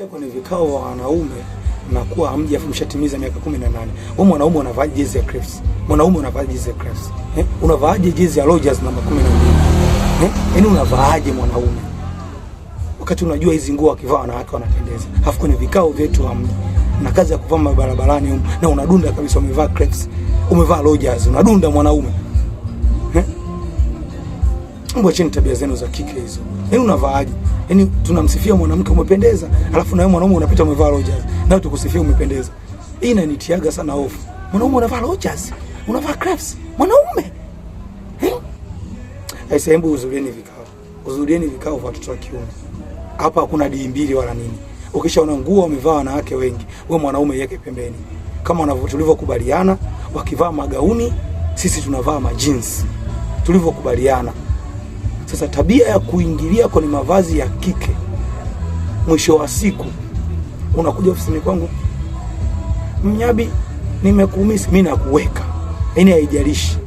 Kwenye vikao wa wanaume mnakuwa hamji afu mshatimiza miaka 18. Wewe mwanaume unavaa jezi ya Crefes. Mwanaume unavaa jezi ya Crefes. Eh? Unavaaje jezi ya Rogers namba 12? Eh? Yaani unavaaje mwanaume? Wakati unajua hizi nguo wakivaa wanawake wanapendeza. Alafu kwenye vikao vyetu hamji. Na kazi ya kuvaa barabarani humu na unadunda kabisa umevaa Crefes. Umevaa Rogers, unadunda mwanaume. Eh? Mbwa chini tabia zenu za kike hizo. Yaani unavaaje? Yaani tunamsifia mwanamke umependeza, alafu na wewe mwanaume unapita umevaa Rogers. Na tukusifia umependeza. Hii inanitiaga sana hofu. Mwanaume unavaa Rogers, unavaa Crefes, mwanaume. Eh? Aisee, hebu hudhurieni vikao. Hudhurieni vikao vya watoto wa kiume. Hapa hakuna dii mbili wala nini. Ukishaona nguo wamevaa wanawake wengi, wewe mwanaume yeke pembeni. Kama tulivyokubaliana, wakivaa magauni, sisi tunavaa majinsi. Tulivyokubaliana. Sasa tabia ya kuingilia kwenye mavazi ya kike, mwisho wa siku unakuja ofisini kwangu, Mnyabi, nimekuumisi, mimi nakuweka. Yaani haijalishi.